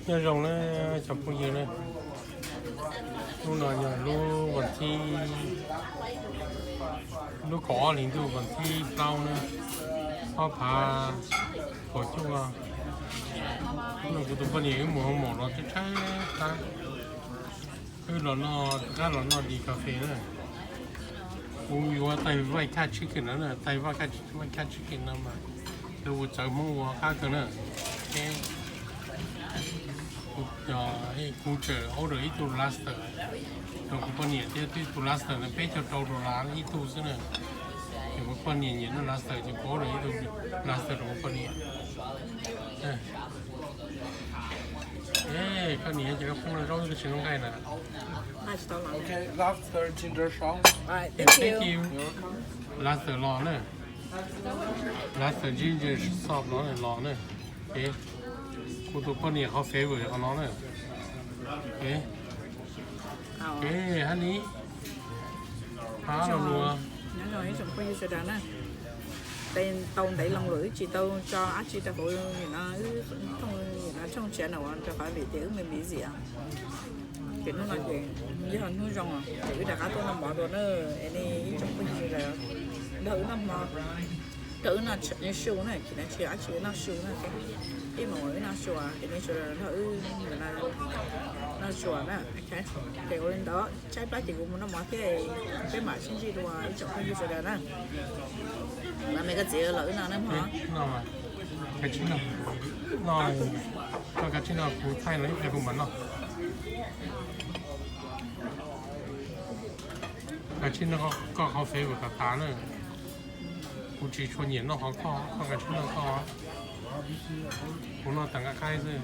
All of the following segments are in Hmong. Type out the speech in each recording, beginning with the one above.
Nyob zoo na cov phooj ywg na, hnub no yog lub vas thib, lub kaum ob hlis ntuj vas thib plaub na, ob phav kaum cuaj. Hnub no kuv tus poj niam wb mus hoo maum los tshaib tshaib plab, wb los noj, rov qab los noj di cà phê na. Kuv yuav tag vaj khaj chicken no na, tag vaj khaj chicken no mas lawv ua txawv Hmoob ua qab kawg na. Kuv tseem order ib tug lobster rau kuv poj niam thiab, ib tug lobster ntawd peb caug rau dollar ib tug xwb na. Ces kuv poj niam nyiam noj lobster ces kuv order ib tug lobster rau kuv poj niam. Koj niam ces koj pheej noj zaub tab sis noj nqaij na. Okay, lobster ginger sauce. All right, thank you. Lobster los na. Lobster ginger sauce los na, los na. Kuv tus poj niam qhov favorite qhov no na. Hab ni, hab los nua. Nyob zoo ib tsoom phooj ywg sawv daws na. Tau ntev loo lawm wb tsis tau tso dab tsi rau hauv no, wb thooj no tshiab na rau qhov vim tias wb me busy. Ces hnub no ces yog hnub zoo ces wb rov qab tuaj noj mov dua na. Es nej ib tsoom phooj ywg sawv daws nrog wb noj mov, nrog wb noj su na, ces no tsis dab tsi, noj su na. Ib mus wb noj su ces nej sawv daws nrog wb noj su na. Ces ua li ntawd tshaib plab ces kuv mus noj mov thiab, peb mam sib ntsib dua ib tsoom phooj ywg sawv daws na. Los me koj txiv los wb noj na mog. Koj kav tsij noj, kuv thaij los ib pliag kuv mam noj. Kav tsij noj koj qhov favorite kom tas na. Kuv tsis tshua nyiam noj qhov koj, koj kav tsij noj koj. Kuv noj tas nqaij qaib xwb.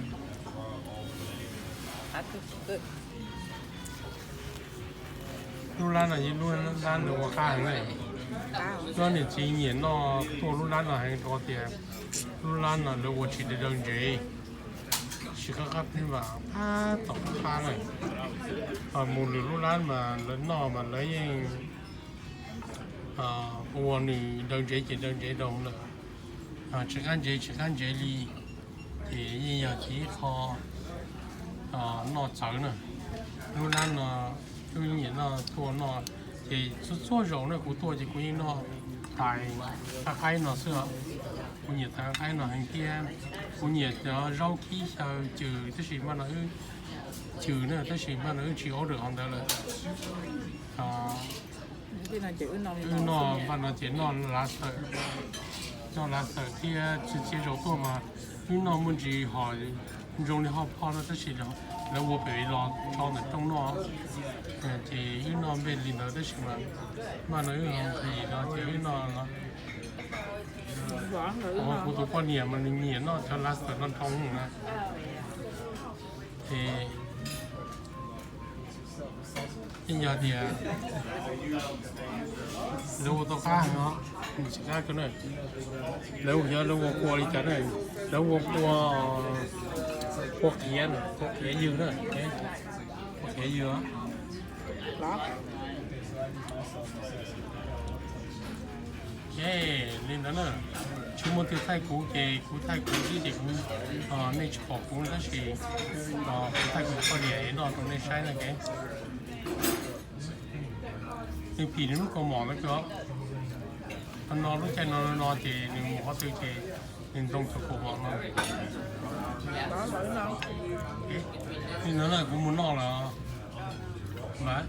Lub lab no yog lub lab lawv ua qab heev na. Cov niam txiv nyiam noj tuaj lub lab no heev rau qhov tias lub lab no lawv ua tsis daws ntsev, tsis qab qab pheej vam, pab tom qab qab na. Mus lwm lub lab mas lawv noj mas lawv yeej ua nws daws ntsev ces daws ntsev rau lawm, tsis qab ntsev tsis qab ntsev li, ces yeej yog tib qho noj txawv na. Lub lab no wb nyiam noj tuaj noj, ces txhua txhua zaus na kuv tuaj ces kuv yeej noj tais qab qaib no xwb. Kuv nyiam tais qab qaib no heev thiab. Kuv nyiam cov zaub khib xyaw cws tab sis npaj no wb, cws na tab sis npaj no wb tsis order qhov ntawd lawm. Wb noj npaj no ces noj lobster, noj lobster thiab txhua txhia zaus tuaj mas wb noj muaj ntsis hom, zoo li hot pot no tab sis lawv ua pem los tso ntawm rooj noj, ces wb noj npej li ntawd tab sis mas npaj no wb ho nqhis no ces wb noj no. Kuv tus poj niam mas nws nyiam noj cov lobster no dhau na. Ces yeej yog tias lawv ua tau qab heev os, nws tsis qab kawg na. Lawv yog lawv ua kua li cas na, lawv ua kua, kua qhiav, kua qhiav ywg na, kua qhiav ywg. Li ntawd na, tsis muaj twg thaij kuv ces kuv thaij kuv xwb ces kuv, nej tsis pom kuv tab sis kuv thaij kuv poj niam noj rau nej saib na. Nws phim nws lub kaus mom ntawd kawg. Qhov no lub caij no no ces nws mus qhov twg ces nws ntoo txog kaus mom no. Li ntawd na kuv mus noj lawm mas.